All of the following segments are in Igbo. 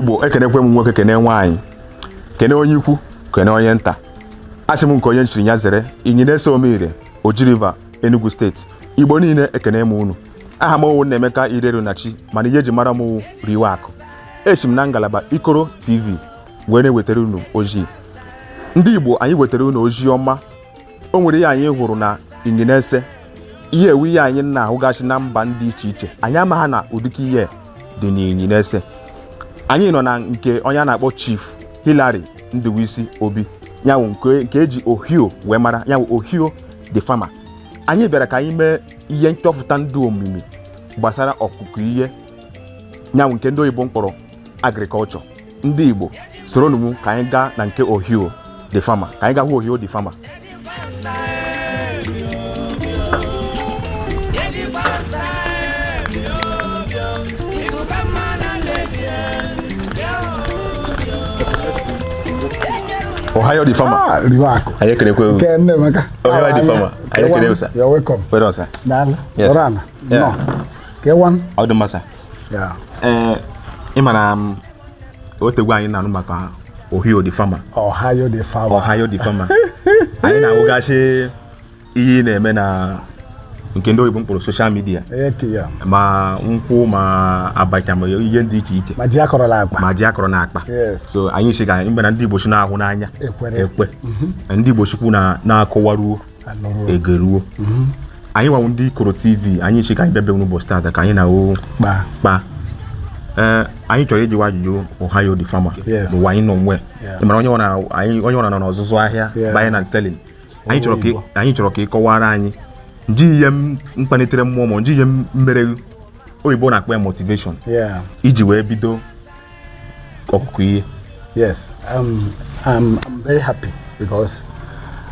Igbo, ekenekwe m nwoke, kene nwaanyị, kene onye ikwu, kene onye nta. Asị m nke onye nchiri ya zere. Inyi na-ese Omeire, Oji River, Enugu Steeti. Igbo niile, ekene m unu. Aha m owu Nnaemeka Ireru na Chi, mana ihe eji mara m wụ Riwe Akụ. Esi m na ngalaba Ikoro TV wee na-ewetara unu ozi. Ndị Igbo, anyị wetara unu ozi ọma. O nwere ihe anyị hụrụ na inyi na-ese ihe ewu, ihe anyị na-ahụgasị na mba ndị iche iche. Anyị amaghị na ụdịka ihe dị n'inyi na-ese. Anyị nọ na nke onye a na-akpọ Chief Hillary Ndubuisi Obi, yawụ nke eji Ohio wee mara, yawụ Ohio the Farmer. Anyị bịara ka anyị mee ihe nchọpụta ndụ omimi gbasara ọkụkụ ihe, yawụ nke ndị oyibo mkpọrọ agriculture. Ndị Igbo, soronụ m ka anyị gaa na nke Ohio the Farmer, ka anyị gaa hụ Ohio the Farmer. Ohio the Farmer. Ah, Riwe Akụ. Anyị ekelekwe. Nke Nnaemeka. Ohio the Farmer. Anyị ekele, sir. You're welcome. Well done, sir. Daalụ. Yes. Ọrụ ana. Yeah. Nọ. Kewan. Ọ dị mma, sir. Yeah. Ee, ị ma na o tegwu anyị na-anụ maka Ohio the Farmer. Ohio the Farmer. Ohio the Farmer. Anyị na-ahụgasị ihe ị na-eme na nke ndị oyibo mkpọrọ social media. Eke ya. Ma nkwụ, ma abacha, ma ihe dị iche iche. Ma ji akọrọ na akpa. Ma ji akọrọ na akpa. Yes. So anyị si ka mgbe na ndị Igbo si na-ahụ n'anya Ekwere. Ekwe ndị Igbo chukwu na na-akọwaruo Alụrụ. Egeruo anyị nwanwụ ndị Ikoro TV. Anyị si ka anyị bịa n'ụbọchị taata ka anyị na-ahụ Kpa. Kpa. Ee, anyị chọrọ ịjụwa ajụjụ Ohio the Farmer. N'ụwa anyị nọ nwe. Ị mara onye ọ na anyị, onye ọ na nọ n'ọzụzụ ahịa, buying and selling. Anyị chọrọ ka Igbo. Anyị chọrọ ka ị kọwara anyị nji ihe m mkpalitere mmụọ, ma nji ihe m mere, oyibo na-akpọ ya motivation, iji wee bido ọkụkụ ihe. Yes. I'm very happy because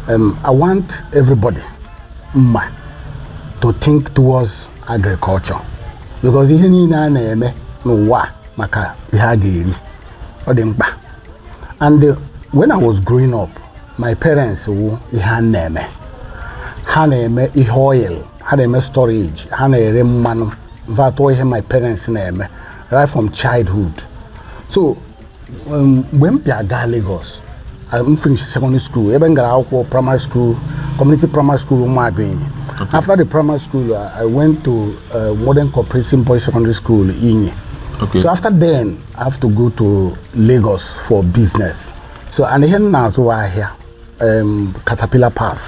I want everybody mma to think towards agriculture, because ihe niile a na-eme n'ụwa a maka ihe a ga-eri, ọ dị mkpa. And when I was growing up, my parents wụ ihe a na-eme, ha na-eme ihe oil, ha na-eme storage, ha na-ere mmanụ. In fact, ọ ihe my parents na-eme right from childhood. So mgbe m bịa gaa Lagos, m finish secondary school ebe m gara akwụkwọ primary school, community primary school, Ụmụagụinyi. After the primary school, I went to Modern Cooperative Boys Secondary School, Inyi. So after then, I have to go to Lagos for business. So and ihe m na-azụ ahịa, caterpillar parts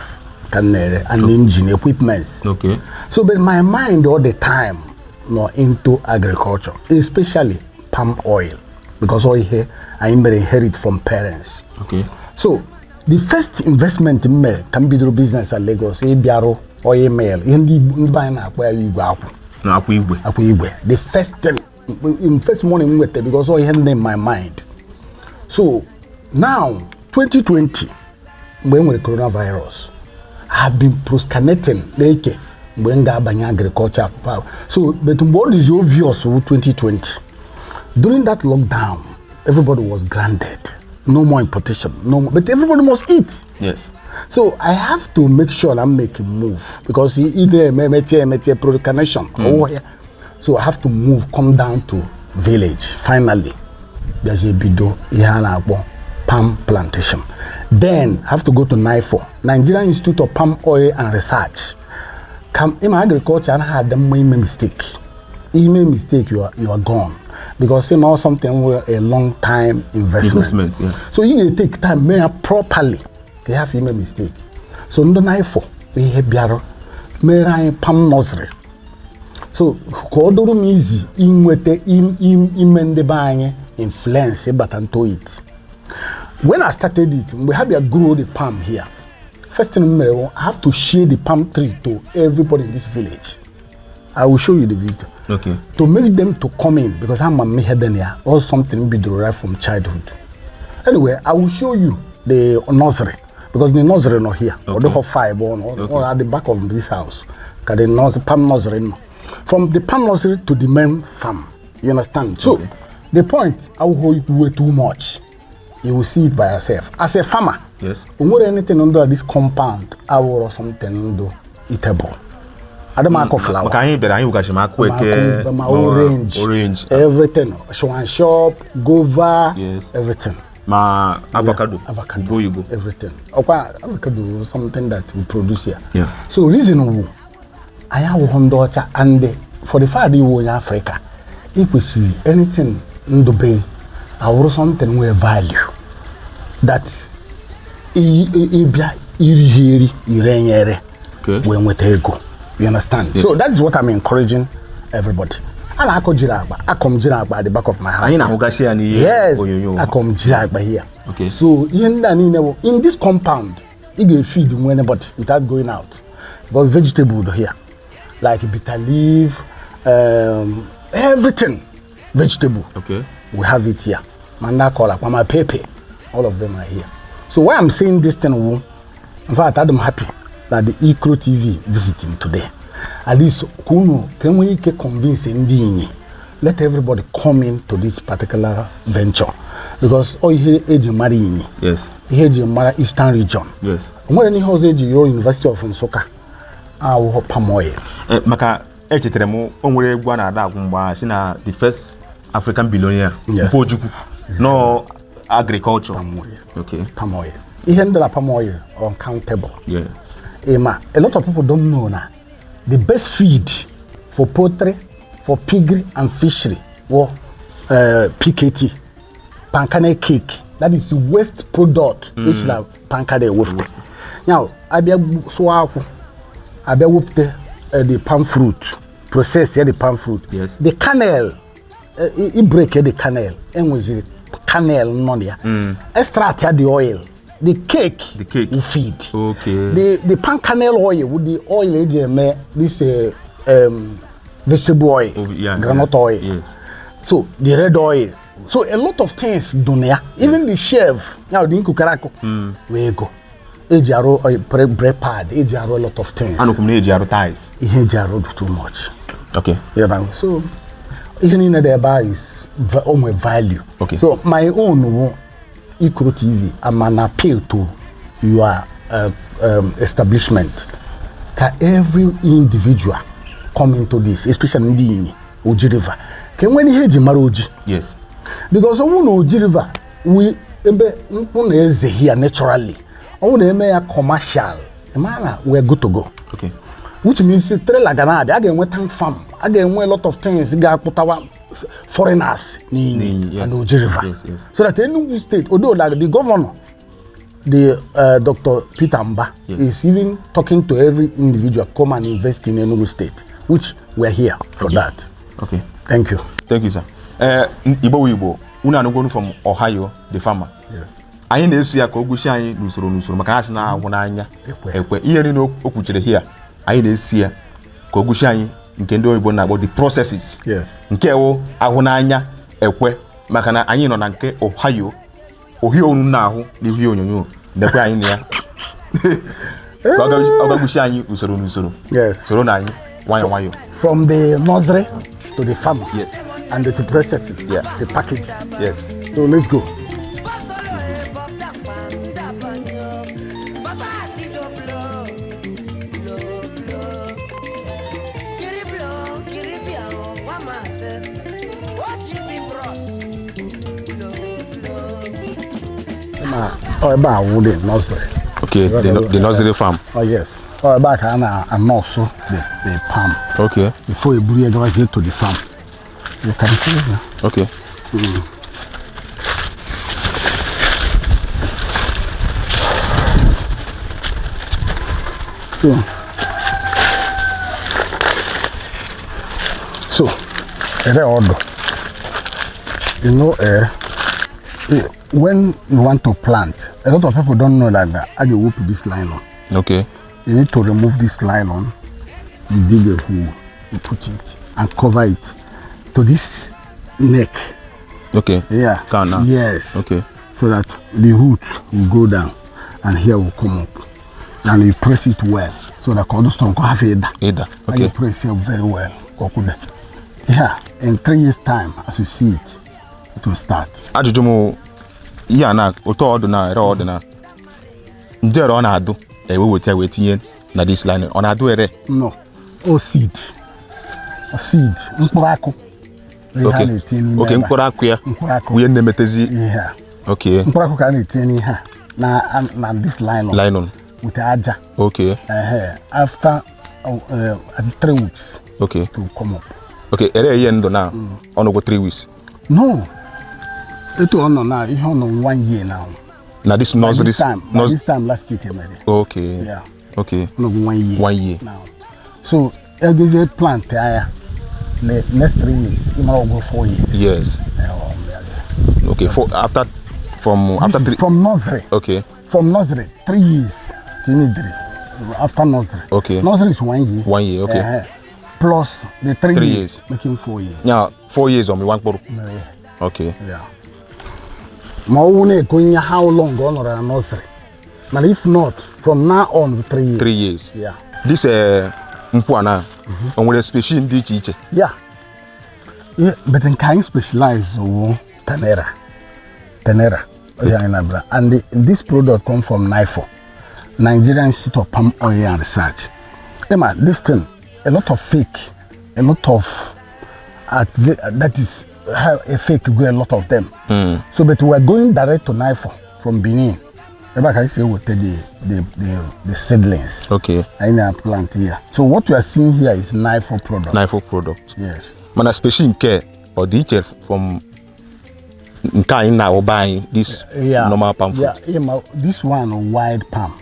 ka m na-ere and engine equipments. So but my mind all the time nọ into agriculture, especially palm oil, because all ihe anyị mere inherit from parents. So the first investment m mere ka m bidoro business at Lagos, ịbịarụ oil mill, ihe ndị ndị be anyị na-akpọ ya igwe akwụ. Na akwụ igwe. Akwụ igwe. The first thing in first money m nweta, because all ihe dị in my mind. So now, 2020, mgbe e nwere coronavirus, I have been procrastinating na-eke mgbe m ga-abanye agriculture. So but mgbe ọ dịzi obvious wụ 2020, during that lockdown, everybody was grounded, no more importation, no more, but everybody must eat. So I have to make sure I'm making move, because either emeche emeche procrastination. Oh yeah. So I have to move, come down to village. Finally, there's a bido ihe a na-akpọ palm plantation. Then I have to go to NIFOR, Nigerian Institute of Palm Oil and Research. Kam ịma agriculture anaghị adị mma ime mistake. Ime mistake, you are gone. Because you know something were a long time investment. Investment, yeah. So you need to take time mee ya properly ka ị hafụ ime mistake. So ndị NIFOR bụ ihe bịara mere anyị palm nursery. So ka ọ dụrụ m izi inweta ime ndị be anyị influence ịbata into it. When I started it, mgbe ha bịa grow the palm here, first thing m mere wụ, I have to share the palm tree to everybody in this village. I will show you the video. To make them to come in, because I'm a ihe dị na ya or something bidoro right from childhood. Anyway, I will show you the nursery, because the nursery nọ here. Ọ dịghọ five or or at the back of this house ka the nursery, palm nursery nọ. From the palm nursery to the main farm, you understand? So the point awụghị ikwuwe too much. You will see it by yourself as a farmer. O nwere anything under this compound awụrọ something ndụ eatable. Adị m akọ flower. Maka anyị bịara, anyị hụgachi ma akụ eke, ma orange, orange, everything, soursop, guava, Yes. everything. Ma avocado. Avocado. Oyibo. Everything. Ọkwa avocado, something that we produce here. Yeah. So reason wụ anyị awụghị ndị ọcha, and for the fact iwu onye Afrịka, ị kwesịrị anything ndụbe awụrụ something nwee value that ịbịa iri ha eri ire nye ere wee nweta ego. You understand? So that is what I'm encouraging everybody. A na-akọ jiri akpa, akọ m jiri akpa at the back of my house. Anyị na-ahụgasị ya n'ihe Yes. onyonyo. Akọ m jiri akpa here. Okay. So ihe ndị a niile bụ in this compound, ị ga-efeed nwe anybody without going out, but vegetable dị here like bitter leaf, everything vegetable. We have it here. Ma ndị akọrọ akpa, ma pepper, all of them are here. So why I'm saying this thing wu, in fact, I'm happy that the Ikro TV visiting today, at least ka unu ka enwee ike convince ndị Inyi, let everybody come into this particular venture, because ọ ihe eji mara Inyi, ihe eji mara Eastern Region. O nwere ihe ọzọ eji rụọ University of Nsukka awụghọ palm oil. Maka echetara m, o nwere egwu a na-ada agwụ mgbe ahụ si na the first African billionaire, Yes. Mpa Ojukwu, no agriculture. Palm oil. Okay. Palm oil, ihe ndị na palm oil uncountable. Ema, a lot of people don't know na the best feed for poultry, for piggery and fishery were PKT, palm kernel cake. That is the waste product. Eshila palm kernel wepụta. Now, abịa sụọ akwụ, abịa wepụta the palm fruit, process ya the palm fruit. Yes. The kernel, i break the kernel, enweziri kernel nọ na ya. Extract ya the oil, the cake, The cake. will feed. Okay. The palm kernel oil with the oil eji eme this vegetable oil, Oh, yeah, groundnut yeah. oil. Yes. So the red oil. So a lot of things dị na ya. Even the shave, now the nkukarako, wee go. Eji arụ oil, brake pad, eji arụ a lot of things. Anụkwụ m na-eji arụ tiles. Ihe eji arụ dị too much. Okay. You know, so ihe niile dị ebe a is o nwe value. Okay. So my own wụ Ikoro TV, I'm an appeal to your establishment ka every individual come into this, especially ndị Inyi, Oji River, ka enwere ihe eji mara Oji. Yes. Because ọ bụrụ na Oji River wi ebe nkwụ na-eze here naturally, ọ bụrụ na eme ya commercial, ị mara na we are good to go. Okay. Which means trailer ga na-abịa, a ga-enwe tank farm, a ga-enwe a lot of things ga-akpụtawa foreigners n'Inyi N'Inyi, yes. and Oji River. Yes. So that Enugu State, although like the governor, the Dr. Peter Mba, Yes. is even talking to every individual, come and invest in Enugu State, which we're here for that. Okay. Thank you. Thank you, sir. Igbo wu Igbo, unu anụgonu from Ohio, the farmer. Yes. Anyị na-eso ya ka o gosi anyị n'usoro n'usoro, maka na asị na-ahụ n'anya Ekwe. Ekwe ihe niile o kwuchere here, anyị na-esi ya ka o gosi anyị nke ndị oyibo na-akpọ the processes. Yes. Nke wụ ahụ n'anya ekwe, maka na anyị nọ na nke Ohio ohio unu na-ahụ n'ihu ihe onyonyo nekwe anyị na ya ka ọ gagosi anyị usoro n'usoro. Yes. Soro na anyị nwayọ nwayọ. From the nursery to the farmer. Yes. And the processing. Yeah. The packaging. Yes. So let's go. Ọ ebe a wụ the nursery. Okay, the nursery farm. Oh yes. Ọ ebe a ka a na-anọsụ the palm Okay. before eburu ya gawazie to the farm. You can see here. Okay. So, ere ọdụ. You know, when you want to plant, a lot of people don't know that I will put this nylon. Okay. You need to remove this nylon. You dig a hole, you put it and cover it to this neck. Okay. Yeah. Can now. Yes. Okay. So that the root will go down and here will come up. And you press it well so that the strong have it. Either. And you Okay. press it very well. Yeah. In 3 years' time, as you see it, it will start. Ajụjụ m ihe a na otu ọdụ na ere ọdụ na ndị ere ọ na-adụ ewe weta wee tinye na this line, ọ na-adụ ere? No. O seed, seed, mkpụrụ akụ. Ihe a na-etinye n'ime Okay, ebe a. mkpụrụ akụ ya. Mkpụrụ akụ. Wunye na-emetezi. Ihe a. Mkpụrụ akụ ka a na-etinye n'ihe a na this nylon Nylon. with aja. Ehe, after 3 weeks to come up. Okay, ere ihe ndụ na ọnụgwụ 3 weeks. No, etu ọ nọ na ihe ọ nọ one year now. Na this By nursery. this time, by this time last week emere. Yeah. Ọ nọ one year. One year. Now. So egezie plant ya the next 3 years, ịmara ọgwụ 4 years. Yes. Eh, yeah. Okay, for after from This after is three. from nursery. From nursery, 3 years ka ị neediri after nursery. Nursery is one year. One year, okay. Plus the three, Three years, years. making 4 years. Yeah, 4 years ọmịwa mkpụrụ. Okay. Yeah. Ma ọ wụ na-ekonye how long ọ nọrọ na nursery, mana if not, from now on, 3 years. 3 years. Yeah. This nkwụ a na o nwere species dị iche iche? Yeah, but nke anyị specialize wụ Tenera. Tenera ihe anyị na-abịa, and this product come from NIFO, Nigerian Institute of Palm Oil and Research. Emma, this thing, a lot of fake, a lot of that is how a fake go, a lot of them. So, but we are going direct to NIFO from Benin. Ebe a ka anyị si eweta the seedlings. Anyị na-plant here. So what we are seeing here is NIFO product. NIFO product. Yes. Mana species nke ọ dị iche from nke anyị na-ahụba anyị, this normal palm fruit? Yeah, this one wild palm.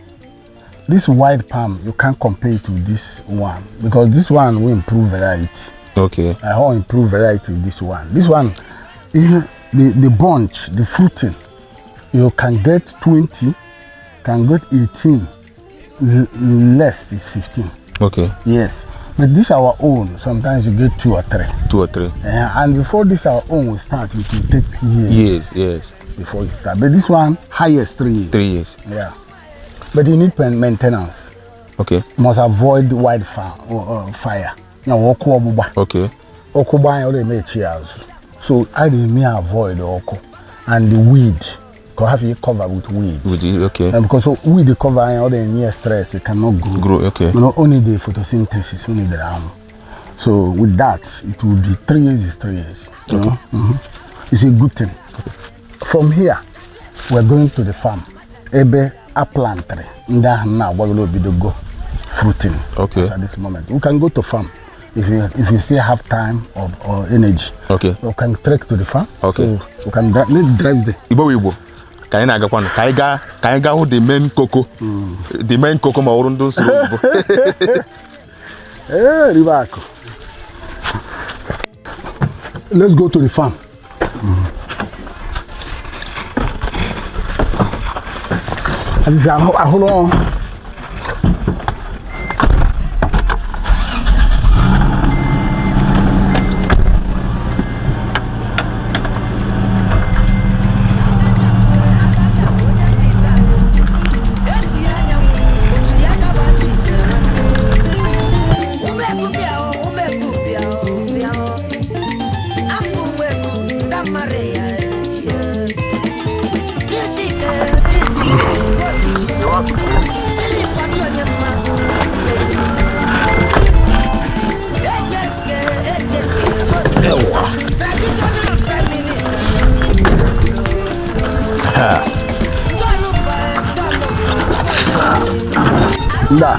This wild palm, you can't compare it with this one because this one will improve variety. I will improve variety with this one. This one, the bunch, the fruiting, you can get 20, can get 18, less is 15. Yes, but this our own, sometimes you get 2 or 3. 2 or 3. And before this our own will start, it will take years. Years. Before it start. But this one, highest 3 years. 3 years. Yeah. But you need maintenance. You must avoid wildfire or fire. Now, ọkụ ọgbụgba. Ọkụ gbaa ya, ọ na-eme echi azụ. So I na-eme avoid ọkụ and the weed. Ka ọ have you cover with weed. With it, okay. And because weed cover ya, ọ na-enye stress, it cannot grow. Grow, okay. You know, only the photosynthesis, only the anwụ. So with that, it will be 3 years is 3 years. You know? It's a good thing. From here, we're going to the farm. Ebe a plantry. Ndị ahụ na-agbagoro obido fruiting. Okay. As at this moment, we can go to farm if you still have time or energy. We can trek to the farm. So we can drive there. Igbo Igbo, ka anyị na-agakwanụ, ka anyị gaa hụ the main koko. The main koko ma ọ bụrụ ndị nsoro oyibo. Hey, Ribako. Let's go to the farm. Ahụrụ ndị a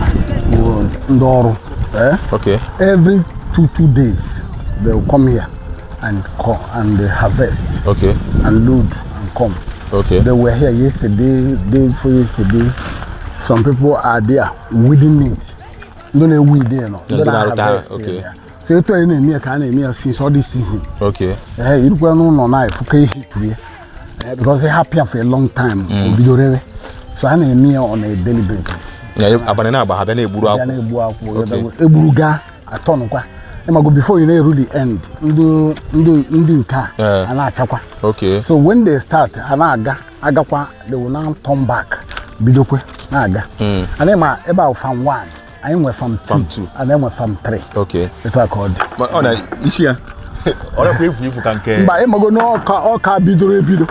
bụ ndị ọrụ. Every two days they will come here and come and they harvest. And load and come. They were here yesterday, day before yesterday. Some people are there weeding it. Ndị na-eweed there nọ. Ndị Ndị na-arụta, na-harvest there. So etu anyị na-eme ya ka a na-eme ya since all this season. Irukwa n'ụlọ na efuka ihe kurie. Because they happy for a long time. O bido rewe. So a na-eme ya on a daily basis. Ya abalị na-agba ha bịa na-egburu Ya akwụ. na-egbu akwụ. Egburu gaa atọnụkwa. Ịmago before you na-eru the end, ndị nke a a na-achakwa. So when they start, ha na-aga, agakwa, they will now turn back, bidokwe, na-aga. Anyị ma ebe ahụ farm 1, anyị nwe farm 2, Farm 2. anyị nwe farm 3. Etu a ka ọ dị. Ma ọ na isi ya, ọ nakwa efu ifu ka nke. Mba, ịmago na ọka bidoro ebido.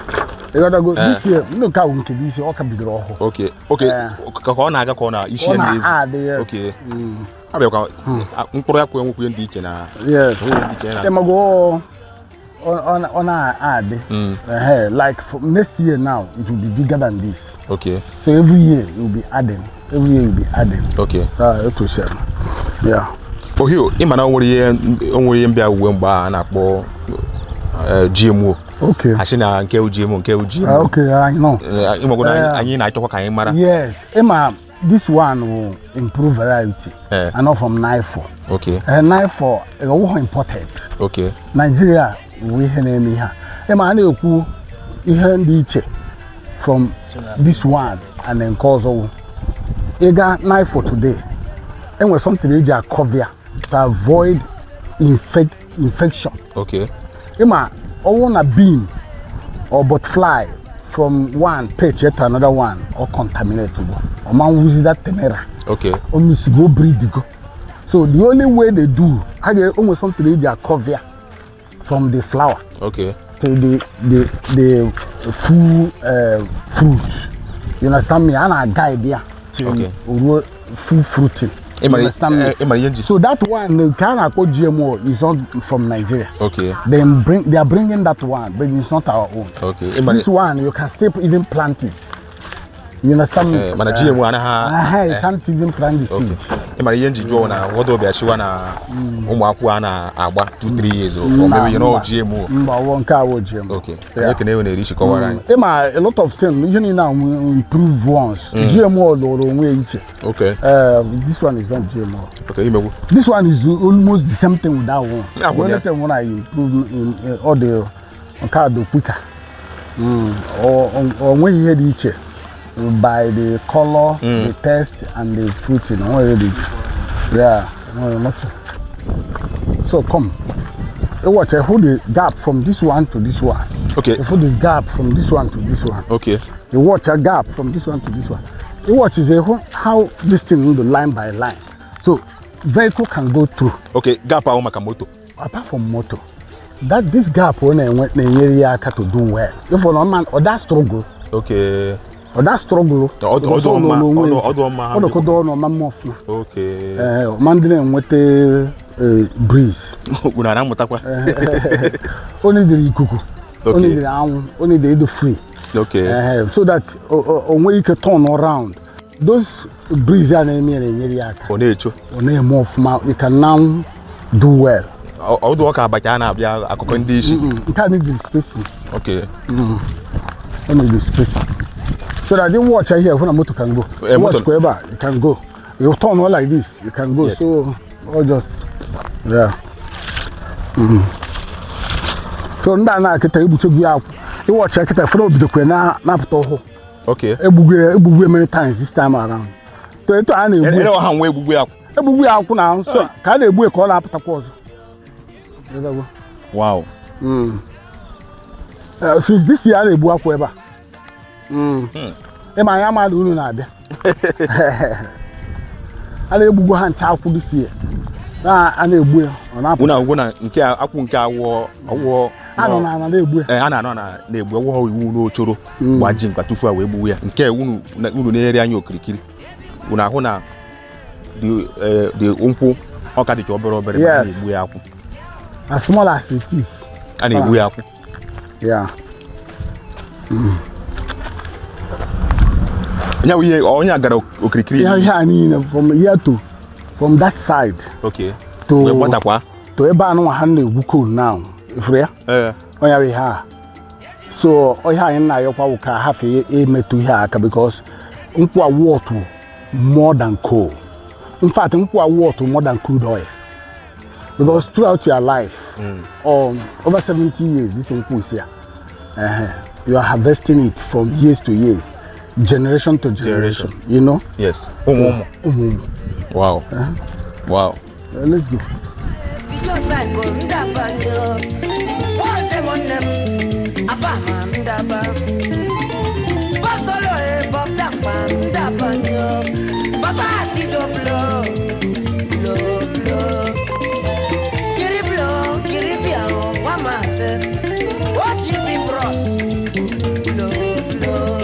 Ịghọtago, this year, ndị nke a bụ nke this year, ọka bidoro ọhụụ. Ka ọ na-aga ka ọ na isi Ọ ya na-efu. na-adị ya. Abịakwa mkpụrụ akwụ enwekwu ihe dị iche na Yes. enwekwu ihe dị iche na Ịmago ọ na-adị. Ehe, like for next year now, it will be bigger than this. So every year you will be adding. Every year you will be adding. Ah, etu si eme. Yeah. Ohio, ị ma na o nwere ihe mbịa uwe mgbe a na-akpọ GMO. Asị na nke GMO, nke GMO. Ah, okay, I know. Ịmago na anyị na-achọkwa ka anyị mara. Yes. Ịma, this one will improve variety. And not from NIFO. NIFO, ọ imported. Nigeria bụ ihe na-eme ihe a. Ịma, a na-ekwu ihe dị iche from this one and nke ọzọ wụ. Ịga NIFO today, enwere something eji a-cover ya to avoid infection. Ịma, ọwụ na bean or butterfly from one page to another one or contaminate go. Ọma nwuzi that tenera. O misigo breed go. So the only way they do, ha ga o nwere something eji a-cover ya from the flower to the full fruit. You understand me? A na-guide ya till o ruo full fruiting. You understand me? Ịmara ihe nji So that one, nke a na-akpọ GMO, is not from Nigeria. They are bringing that one, but it's not our own. Ịmara This one, you can still even plant it. You understand me? Mana GMO anaghị You can't even plant the seed. Ịmara ihe nji jụọ na ụfọdụ ọbịa chiwa na ụmụ akwụkwọ a na-agba 2 3 years o mewe ihe na GMO. Mba, ọwọ nke a wụ GMO. Anyị ekene ewe na-eri isi kọwara anyị. Ịma, a lot of things, ihe niile a improve ones. GMO lụrụ onwe ya iche. This one is not GMO. Imegwu. This one is almost the same thing with that one. Yeah, The only thing when I improve in all the nke a dị quicker. O nweghị ihe dị iche by the color, the taste and the fruiting. O nweghị ihe dị iche. Yeah, no, nothing. So come. You watch, I hold the gap from this one to this one. You hold the gap from this one to this one. You watch a gap from this one to this one. You watch is a how this thing will line by line. So vehicle can go through. Gap ahụ maka moto. Apart from motor, that this gap ọ na-enwe na-enyere ya aka to do well. If ọ man or that struggle, or that struggle. Ọ dị mma, ọ dị mma. Ọ dọkọdọ ọnụ ọma mma ọfụma. Ee, ọma ndị na-enweta breeze. Unu a na-amụtakwa. Ọ na-edere ikuku. Ọ na-edere anwụ, ọ na-edere ịdị free. So that o nwee ike turn around. Those breeze a na-eme ya na-enyere ya aka. Ọ na-echo. Ọ na-eme ọfụma. You can now do well. Ọdụ ọka abacha a na-abịa akụkọ ndị isi. Nke a need spacing. Ọ need spacing. So that you watch here when a motor can go. Eh, Watch motor- kwa ebe a, you can go. You turn all like this, you can go. So all just, yeah. So ndị a na-akịta egbuchegbu ya akwụ. Ịwọchi akịta fọrọ obidokwe na na-apụta ọhụụ. Egbugbu ya, egbugbu ya many times this time around. To etu a na-egbu Ere ọha nwa egbugbu ya. Egbugbu ya akwụ na nsọ ka a na-egbu ya ka ọ na-apụtakwa ọzọ. Ịghọtago? Wow. Since this year a na-egbu akwụ ebe a. Ịma anyị amaala unu na-abịa. A na-egbugbu ha ncha akwụ this year. Na a na-egbu ya ọ na-apụta. Unu ahụgo na nke akwụ nke awọ awọ. A nọ n'ala na-egbu ya. Ee, a na-anọ na na-egbu ọwụghọ iwu n'ochoro gbaji mkpa tufu a wee gbuwe ya. Nke unu na-ere anya okirikiri. Unu ahụ na the nkwụ ọka dịcha obere obere ma a na-egbu ya akwụ. As small as it is. A na-egbu ya akwụ. Yeah. Onye bụ ihe onye a gara okirikiri. Ihe a niile from here to from that side to Wee gbatakwa. to ebe anụnwa ha na-egwu coal now. Ifuru ya? Ee. Onye bụ ihe a. So ihe anyị na-ayọkwa bụ ka hafe imetụ ihe a aka because nkwụ a worth more than coal. In fact, nkwụ a worth more than crude oil. Because throughout your life, over 70 years, this nkwụ is here. You are harvesting it from years to years, generation to generation. Generation. You know? Yes. Ụmụ ụmụ. Ụmụ ụmụ. Wow. Wow. Let's go. Ijo ndaba nyo. Wọ́n mọ nne m, aba ma ndaba. Bob Solo e Bob Dampa ndaba nyo. Baba Atijo blow, blow, blow. Kiri blow, kiri bia o, wa ma se. OGB Bros, blow, blow.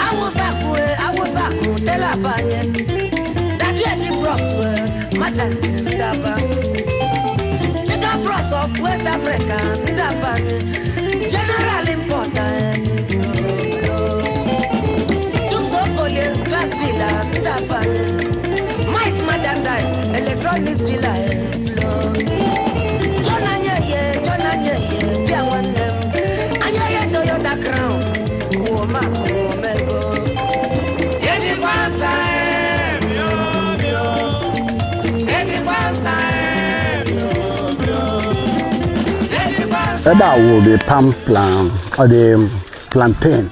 Awusa ku e, awusa ku tela banye. Daddy Eddie Bros we. America, ndabanye. General importer. Chuks Okolie, glass dealer, ndabanye. Mike Merchandise, electronics dealer. John Anyeye, John Anyeye, bịa nwanne m. Anyeye Toyota Crown, Woma, Womego. Ejikwa nsa mio, mio. Ejikwa nsa mio, mio. Ejikwa nsa. Ebe a wụ the palm plant or the plantain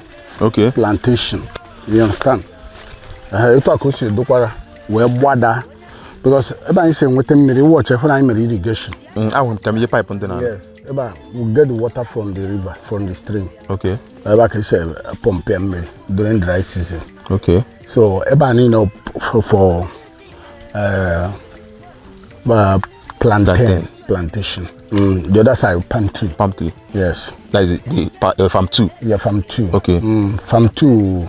plantation, you understand? Etu a ka o si dokwara wee gbada because ebe anyị si enweta mmiri, watch ebe anyị mere irrigation. Ahụrụ m ka m ihe pipe ndị na Yes, ebe a we get the water from the river, from the stream. Ebe a ka esi pump ya mmiri during dry season. So ebe a niile for plantain, Plantain. Plantation. The other side, palm tree. Palm tree. Yes. That is the farm two. Yeah, farm two. Farm two,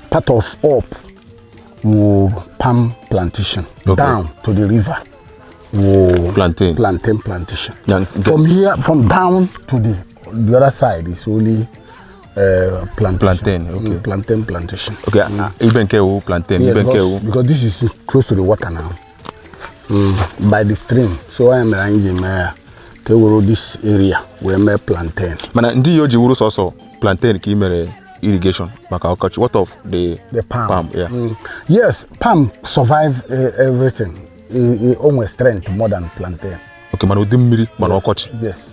part of up will palm plantation. Down to the river will Plantain. Plantain plantation. Yeah. From here, from down to the other side is only plantation. Plantain, okay. Plantain plantation. Okay, ibe nke wu plantain, Yeah, ibe nke because, wu because this is close to the water now. By the stream. So I am arranging ka e were this area wee mee plantain. Mana ndị ihe o ji wuru sọsọ plantain ka ị mere irrigation maka ọkọchị, what of the The palm? Palm, yeah. Yes, palm survive everything. O nwere strength more than plantain. Okay, mana ụdị mmiri mana ọkọchị. Yes.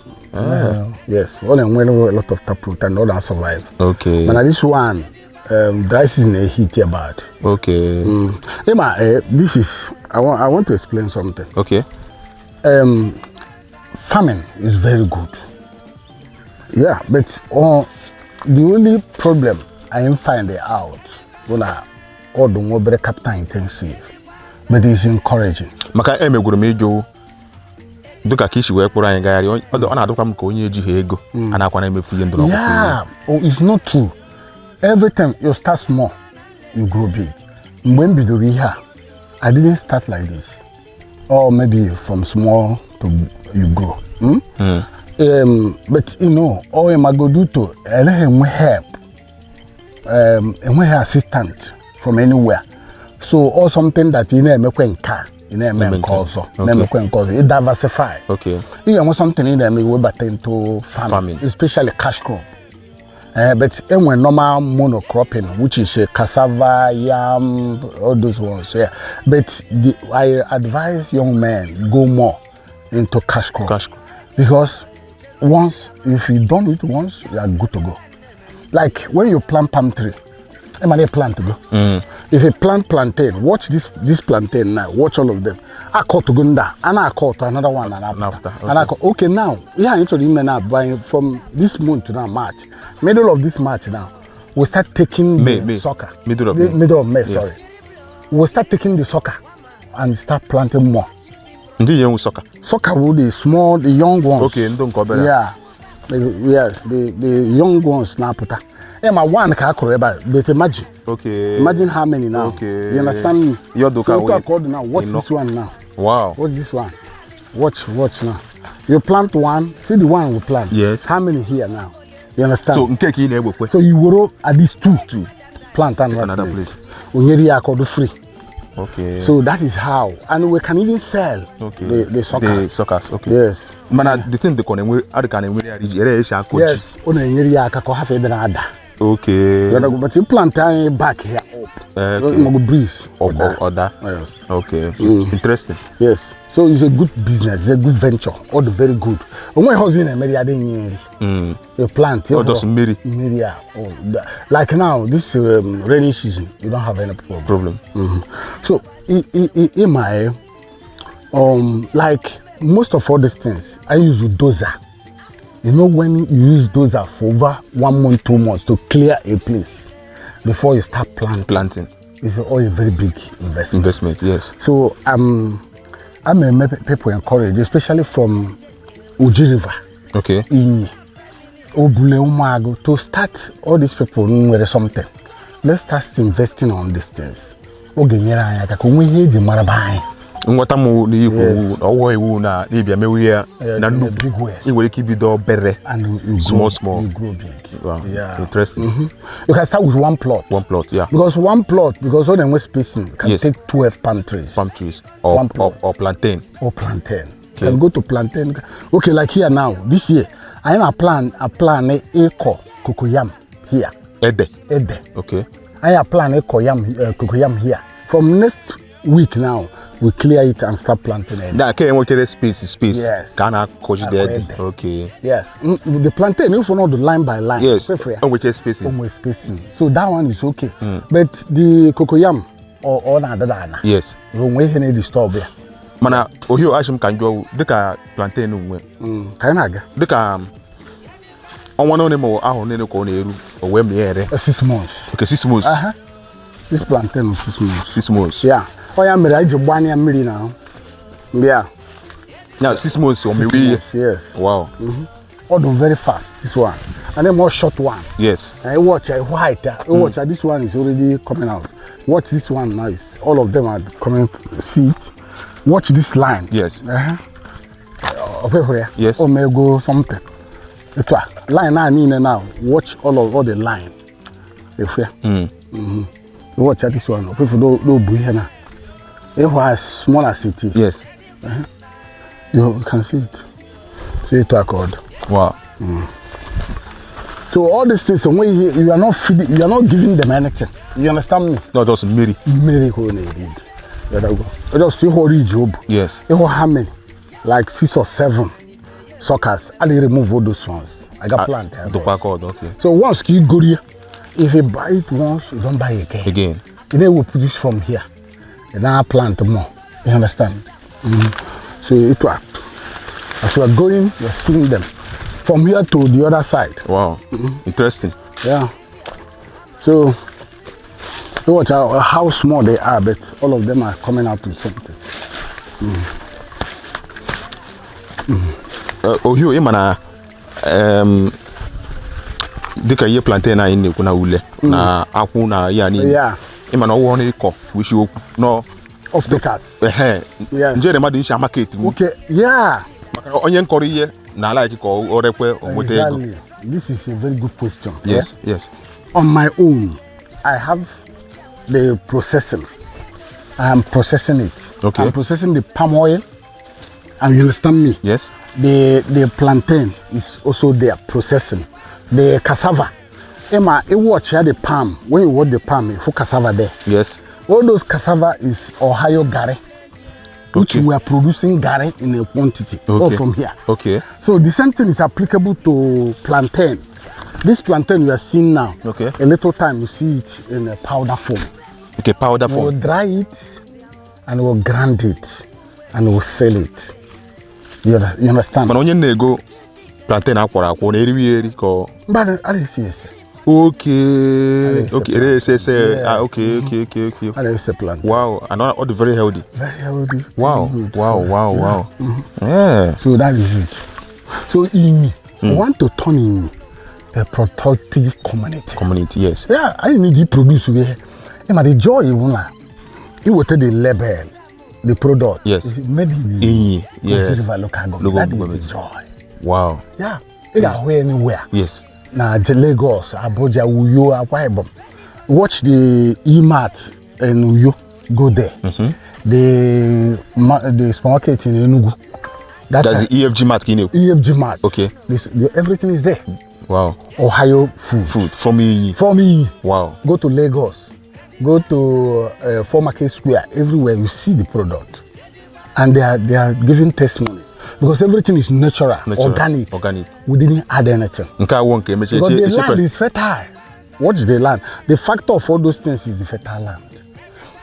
Yes, ọ na-enwere a lot of taproot and ọ na-survive. Mana this one, dry season na-ehit about. Ịma, this is, I want to explain something. Farming is very good. Yeah, but the only problem I am finding out bụ na ọ dị nwa obere capital intensive, but it's encouraging. Maka emegwuru m ịjụ dịka ka isi wee kpụrụ anyị gagharị, ọ na-adịkwa m ka onye ejighị ego a na-akwa na-emefu ihe ndụ n'ọkụkọ. Yeah, oh, it's not true. Every time you start small, you grow big. Mgbe m bidoro ihe a, I didn't start like this. Or maybe from small to you grow. But you know, all Magoduto, eleghị enwe help, enweghị assistant from anywhere. So all something that ị na-emekwe nke a, ị na-eme Eme nke nke. ọzọ, na-emekwe nke ọzọ, ị diversify. Ị ga-enwe something ị na-eme iwebata into farming, Farming. Especially cash crop. But enwe normal monocropping, which is cassava, yam, all those ones. Yeah. But I advise young men go more into cash crop. Cash crop. Because once, if you done it once, you are good to go. Like when you plant palm tree, many plant to go. If you plant plantain, watch this plantain now. Watch all of them. I call to Gunda, and I call to another one, and After, okay. And I call, okay now. Yeah, into the now by from this month to now March, middle of this March now, we start taking May, the May. sucker. Middle of The May. Middle of May, sorry. We start taking the sucker and start planting more. Ndị ihe nwu sucker? Sucker will the small, the young ones. Okay, ndị nke obere. Yeah. Yes, the young ones na-apụta. Eh, ma one ka a kụrụ ebe a, but imagine. Imagine how many now. You understand me? Your So wait. you called now. Watch Enough. this one now. Watch this one. Watch, watch now. You plant one. See the one we plant. Yes. How many here now? You understand? So nke ka ị na-egbekwe. So you will at least two. Two. Plant another, Another place. place. Onyeri ya akọdụ free. So that is how, and we can even sell the suckers. The suckers, okay. Yes. Mana the thing dịka ọ na-enwe adị ka na-enwere ya ji ere esi akụ ji. Yes. Ọ na-enyere ya aka ka ọ hafụ ịdị na-ada. You know, but you plant anyị back here up. Okay. Breeze. Ọda. Yes. Okay. Interesting. Yes. So it's a good business, it's a good venture, all the very good. Onwe ihe ọzọ ị na-emeri adịghị nye nri. You plant. Ọ just mmiri. Mmiri a. Oh, like now, this rainy season, you don't have any problem. Problem. So, in my, like most of all these things, I use dozer. You know when you use dozer for over 1 month, 2 months to clear a place before you start planting. Planting. It's all a very big investment. Investment, yes. So I'm a people encourage, especially from Oji River, Inyi, Obule Umuagu, to start all these people nwere something. Let's start investing on these things. Ọ ga-enyere anyị aka ka o nwee ihe eji mara be anyị. Nghọta m n'ikwu Yes. ọwụwa iwu na ịbịa mewe ya na in a nnukwu big way. ị nwere ike ibido obere. And you Small, grow, small. You grow big. Wow. Yeah. Interesting. You can start with one plot. One plot, yeah. Because one plot, because all the spacing can take 12 palm trees. Palm trees or, One plot. or plantain. Or plantain. Can go to plantain. Okay, like here now, this year, I am a plan acre cocoyam here. Ede. Ede. Okay. I am plan acre yam, cocoyam here. From next week now, we clear it and start planting it. Na ka enwekere space Yes. ka a na-akọjide Akọ ede. ede. Okay. Yes. The plantain, if you not the line by line. Yes. Prefer. Enwekere space. Almost spacing. So that one is okay. But the cocoyam or na na. Yes. Onwe ihe na-edisturb ya. Mana ohio achị m ka njọ dịka plantain nwe Ka anyị na-aga. Dịka ọnwa na one ma ahụ niile ka ọ na-eru o wee mịa ere. 6 months. Okay, 6 months. Aha. This plantain is 6 months. 6 months. Yeah. Ọ ya mere anyị ji gbanye ya mmiri na ahụ. Yeah. Yeah, 6 months o Six mewe ihe. months, yes. Wow. Ọ dị very fast, this one. And then more short one. Yes. And watch white. Watch this one is already coming out. Watch this one now. Is all of them are coming. See it. Watch this line. Yes. Okay, here. Yes. Omego something. Etu a line a niile now. Watch all the line. Efu ya. Watch this one. People don't bu ihe na. Ịhụ as small as it is. Yes. You can see it. See it accord. Wow. So all these things, when you are not feeding, you are not giving them anything. You understand me? Not just mmiri. Mmiri ka ọ na-eri. Just ịhụ ridge o bu. Yes. Ịhụ how many? Like six or seven suckers. I dey remove all those ones. I got plant there. Dụkwa aka ọdọ. Okay. So once ka ị goro ya, if you buy it once, you don't buy again. Again. You know, we produce from here. You now plant more. You understand? So it work. As we are going, we are seeing them. From here to the other side. Wow. Interesting. Yeah. So you watch how small they are, but all of them are coming out with something. Ohio ị ma na dịka ihe plantain anyị na-ekwu na ule na akwụ na ya niile ị ma na ọwụwa na ịkọ bụ isi okwu nọ Off takers. Ehe. Yes. Njere mmadụ isi market m Okay. Yeah. maka onye nkọrọ ihe na ala ka o rekwe o nweta ego. Exactly. This is a very good question. Yes. Yeah? Yes. On my own, I have the processing. I am processing it. Okay. I'm processing the palm oil. And you understand me? Yes. The plantain is also there processing. The cassava. Emma, you watch here the palm. When you watch the palm, you put cassava there. Yes. All those cassava is Ohio gari, which we are producing gari in a quantity, all from here. Okay. So the same thing is applicable to plantain. This plantain you are seeing now, a little time you see it in a powder form. Okay, powder We'll form. dry it and we'll grind it and we'll sell it. You understand? Mana onye na-ego plantain akwọrọ akwọ na-eriwi ya eri ka ọ But I didn't see it. Okay, ere ese ese. Yes. Ah, okay. I didn't see plantain. Wow, and all the very healthy. Very healthy. Wow. Very good. Wow. Yeah. So that is it. So Inyi, we want to turn Inyi a productive community. Community, yes. Yeah, I need to produce we. Emma, the joy you want, you will take the label, the product. Yes. If made in Inyi, yeah. Oji River local government. Local That is government. the joy. Wow. Yeah. You can go anywhere. Yes. Na Lagos, Abuja, Uyo, Akwa Ibom. Watch the E-Mart in Uyo. Go there. The supermarket in Enugu. That That's the EFG Mart ka ị na-ekwu. EFG Mart. Okay. Everything is there. Wow. Ohio food. Food from Inyi. From Inyi. Wow. Go to Lagos. Go to Four Market Square. Everywhere you see the product. And they are giving testimonies. Because everything is natural, Natural, organic. Organic. We didn't add anything. Nke awọ nke emecha Because the eche land is fertile. Watch the land. The factor of all those things is the fertile land.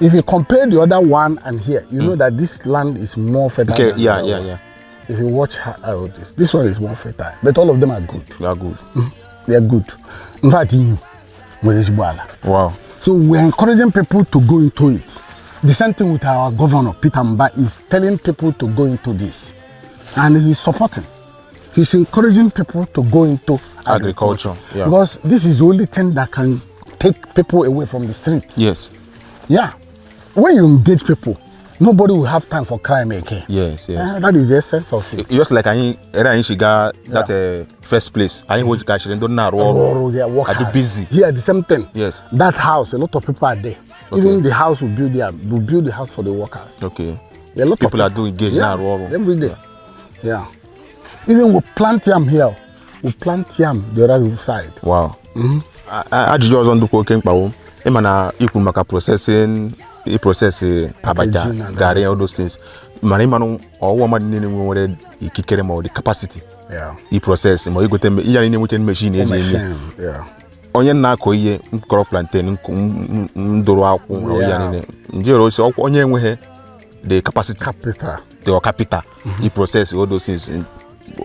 If you compare the other one and here, you know that this land is more fertile Okay, than the yeah, other yeah, one. yeah. If you watch how this one is more fertile. But all of them are good. They are good. They are good. In fact, Inyi nwere ezigbo ala. Wow. So we are encouraging people to go into it. The same thing with our governor, Peter Mba, is telling people to go into this. And he's supporting. He's encouraging people to go into Agriculture, yeah. Because this is the only thing that can take people away from the street. Yes. Yeah. When you engage people, Nobody will have time for crime again. Yes. That is the essence of it. Just like anyị ere anyị shiga that first place anyị hụgachiri ndị na-arụ ọrụ Ọrụ, they are workers. Are busy. Here, the same thing. Yes. That house, a lot of people are there. Okay. Even the house we build there, we build the house for the workers. Okay. A lot People of are doing engaged Yeah, na-arụ ọrụ. Every day. Yeah. Even we plant yam here. We plant yam the other side. Wow. Ajụjụ ọzọ ndụkwa oke mkpa wụ ịma na ikwu maka processing, iprocess abacha, Packaging and garri, all those things, mana ịmanụ ọwụwa mmadụ niile nwere ikikere ma ọ dị capacity Yeah. iprocess ma igote ihe anyị na-enweta machine eji eme. Machine. Yeah. Onye na-akọ ihe nkọrọ plantain, ndụrụ akwụ na ya niile njere ose ọkwụ, onye enweghị the capacity, Capital. the capital i process all those things,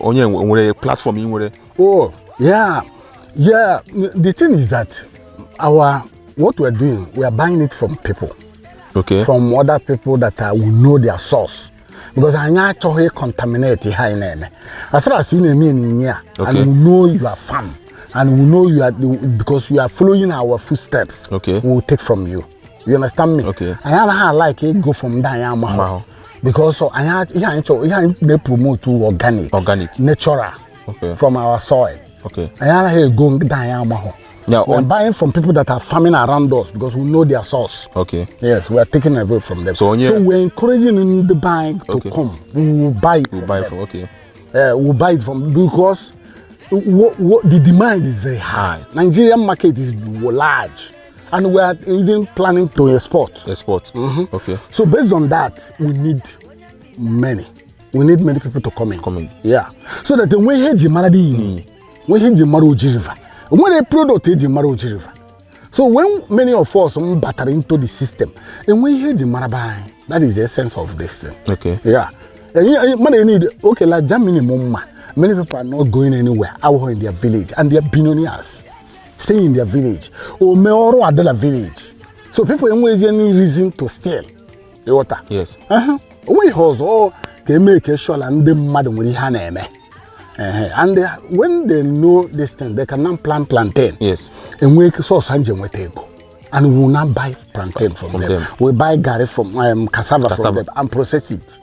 onye nwere platform ị nwere? Oh, yeah. Yeah. The thing is that our what we're doing, we are buying it from people. From other people that we know their source. Because anyị achọghị contaminate ihe anyị na-eme. As far as ị na-eme ịnyịnya a, and we know you are farm, and we know you are because you are following our footsteps. We will take from you. You understand me? Okay. Anyị anaghị like go from ndị anyị amaghị. Amahụ. Because anyị ihe anyị chọrọ, ihe anyị na-promote organic, Organic. natural, from our soil. Anyị anaghị ego ndị anyị amaghị. We are buying from people that are farming around us because we know their source. Yes, we are taking away from them. So So we're encouraging the bank to come. We will buy it We'll from buy them. from, okay. We'll buy it from because what the demand is very high. High. Nigerian market is large, and we are even planning to export. Export. Okay. So based on that, we need many. We need many people to come in. Come in. Yeah. So that when ihe eji mara dị Inyi, when ihe eji mara Oji River, nwere product eji mara Oji River. So when many of us batara into the system, enwe ihe eji mara be anyị. That is the essence of this thing. Yeah. Mmadụ need, okay, like Germany mụ mma. Many people are not going anywhere out in their village, and they are billionaires staying in their village. Ome ọrụ adịla village. So people enweghị any reason to steal. Ịghọta? Yes. Onwe ihe ọzọ ọ ka eme ka sure na ndị mmadụ nwere ihe a na-eme. And when they know this thing, they can now plant plantain. Enwe source ha ji enweta ego. And we will now buy plantain from From them. them. We buy garri from cassava, Cassava. from them and process it.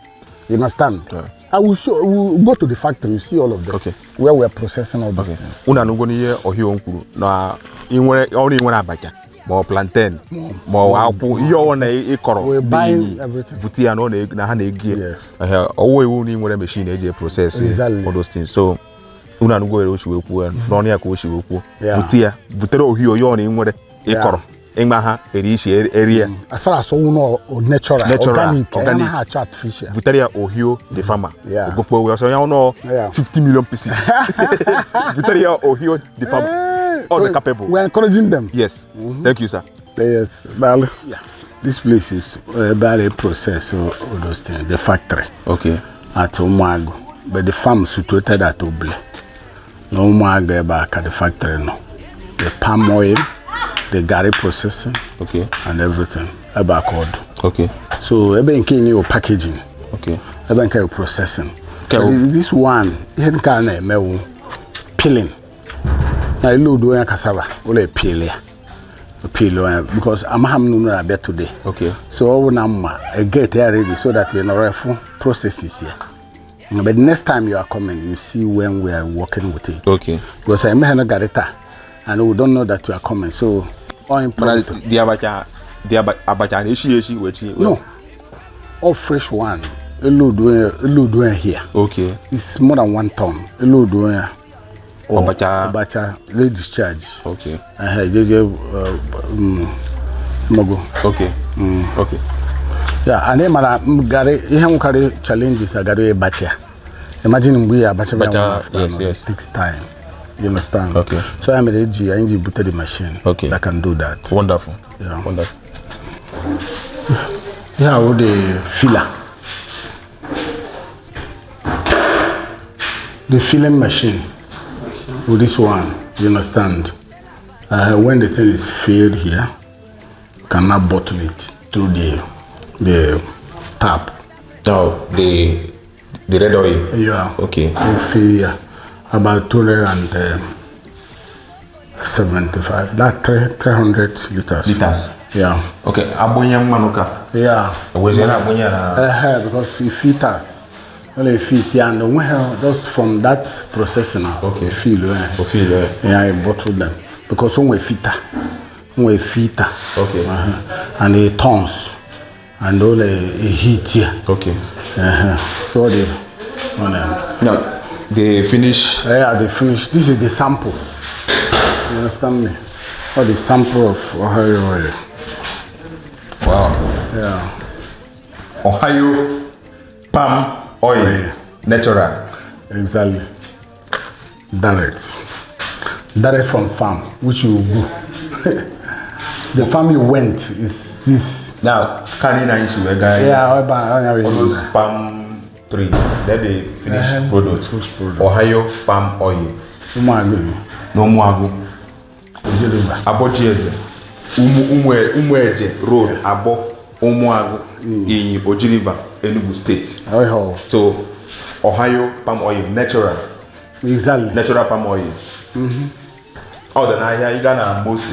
You understand? Yeah. I will show. We will go to the factory. You see all of them. Where we are processing all these things. Unu anụgo n'ihe Ohio kwuru na ị nwere ọrụ, ị nwere abacha ma ọ plantain ma ọ akwụ, ihe ọwụ na ị kọrọ We're buying n'iyi, everything. bute ya na ọ na ha na-egi ya. Yes. Ehe, ọwụ iwu na ị nwere machine eji process all those things. So unu anụgo were o si wee kwuo ya n'ọnụ ya ka o si wee kwuo. Bute ya, butere Ohio ihe ọ na ị nwere ị kọrọ ịgba ha eri isi eri ya. As far as all no natural, Natural, organic, organic. Organic. Anaghị artificial. Butere ya Ohio the farmer. Ogokpo wee ọsọ ya ọnụ 50 million pieces, butere ya Ohio the farmer, all the capable. We are encouraging them. Yes, thank you, sir. Yes, well, yeah. This place is about a process all those things. The factory at Umuagu, but the farm situated at Oble. Na Umuagu ebe a ka the factory nọ. The palm oil, the garri processing, and everything. Ebe a ka ọ dị. So ebe nke nye wụ packaging, ebe nke wụ processing. Nke But this one, ihe nke a na-eme wụ peeling. Na iload onye cassava, ụlọ epeel ya. Peel onye because amaghị m na unu na-abịa today. So ọ bụ na mma I get ya ready so that you nọrọ efu processes ya. But next time you are coming, you see when we are working with it. Because I may not get it and we don't know that you are coming. So all Mana impromptu. dị abacha na-eshi eshi wee chi? No. All fresh one. Load one here. It's more than 1 ton. Load one. Abacha. Abacha. They discharge. Just, mogo. Okay. Yeah, and then mara garri ihe nwekarị challenges agara ịbacha ya. Imagine mgbe ya abacha Bacha, one after another, yes. it takes time. You understand? Okay. So I mere eji anyị ji bute the machine that can do that. Wonderful. Yeah. Wonderful. Yeah, all the filler. The filling machine. With this one, you understand? When the thing is filled here, you cannot bottle it through the tap. Now the red oil. Yeah. Okay. We fill here about 275, that 300 liters. Liters. Yeah. Okay. Agbanye mmanụ ka Yeah. Wezie na-agbụnye ya na Because it filters. Ọ na-efit ya and onweghị just from that processing now. Fill Ofill, eh. Yeah, I bottle them because o nwere filter. O nwere filter. And it turns and all the heat here. So the on them. Now, they finish. Yeah, they finish. This is the sample. You understand me? All the sample of Ohio oil. Wow. Yeah. Ohio palm oil. Oil. Natural. Exactly. Direct. Direct from farm, which you go. The farm you went is this. Now, can you issue a guy? Yeah, I All those palm tree, then they finish product. Finished product. Ohio palm oil. Ụmụagụ. Na Ụmụagụ. Abochieze. Umueje Road, Abo, Ụmụagụ, Inyi, Oji River, Enugu State. Ohio. So, Ohio palm oil, natural. Exactly. Natural palm oil. Ọ dị n'ahịa, ị gaa na most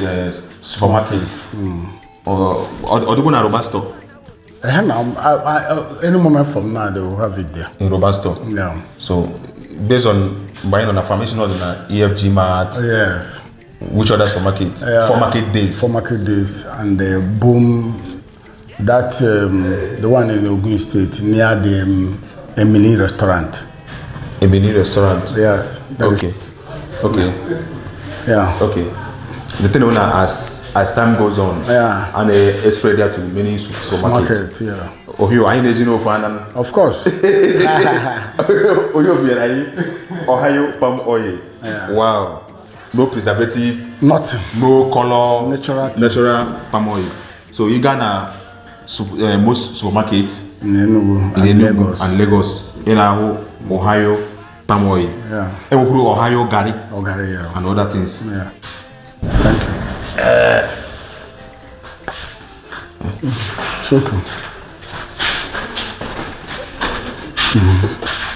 supermarket. Ọ dịkwa na Roba store. Now, any moment from now, they will have it there. In Roba store. Yeah. So, based on mgbe anyị nọ na farm, isi na ọ dị na EFG Mart. Yes. Which other supermarket? Yeah. Four market days. 4 market days and the boom that the one in Ogun State near the Emily restaurant. Emily restaurant. Yes. That Okay. Is, Okay. yeah. Okay. The thing now as time goes on, Yeah. and it spread there to many supermarkets. Market, yeah. Ohio, anyị na-eji n'ofe anam. Of course. Ohio bịara anyị Ohio palm oil. Yeah. Wow. No preservative. Nothing. No color. Natural thing. Natural palm oil. So you got na most supermarkets In Enugu in and Enugu Lagos. and Lagos. Ị na-ahụ Ohio palm oil. Yeah. Enwekwuru Ohio garri. Ogari, yeah. And other things. Yeah. Thank you. It's okay.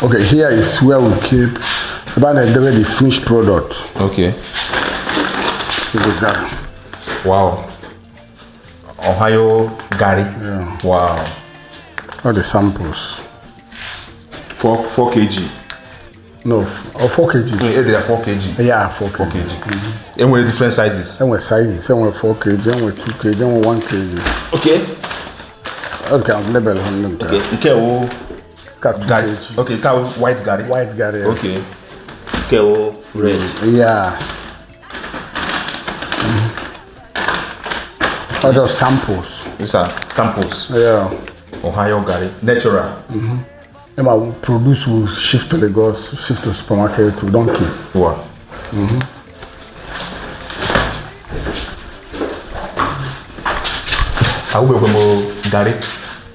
Okay, here is where we keep about the finished product. Okay. The Wow. Ohio garri. Yeah. Wow. All the samples. 4 kg. No, or 4 kg. No, they are 4 kg. Yeah, 4 kg. 4 kg. And with different sizes. And with sizes, and with 4 kg, and with 2 kg, and with 1 kg. Okay. Okay, I'm label on them. Okay. Okay. Oh, 2 garri. kg. Okay, cow white garri. White garri. Yes. Okay. Okay, oh, red. Yeah. Other samples. These are samples. Yeah. Ohio garri, natural. Mm-hmm. Produce will shift to Lagos, shift to supermarket, we don't keep. Wow. I will go garri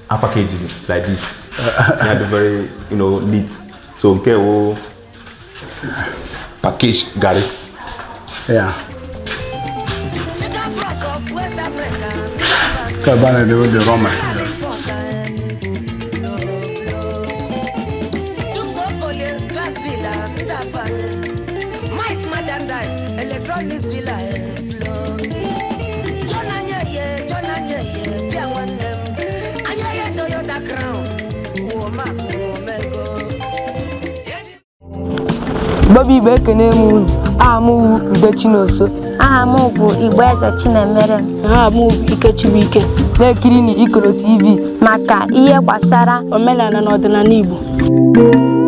package like this. Yeah, very, you know, neat. So okay, we'll packaged garri. Yeah. Cabana de the Roman. Mike merchandise, electronics dealer. Bobby Igbo ekene m unu. Aha m bụ Ude Chinonso. Aha m bụ Igbo Eze Chinemere. Aha m bụ Ikechibuike. Na-ekiri na Ikoro TV maka ihe gbasara omenala na ọdịnala Igbo.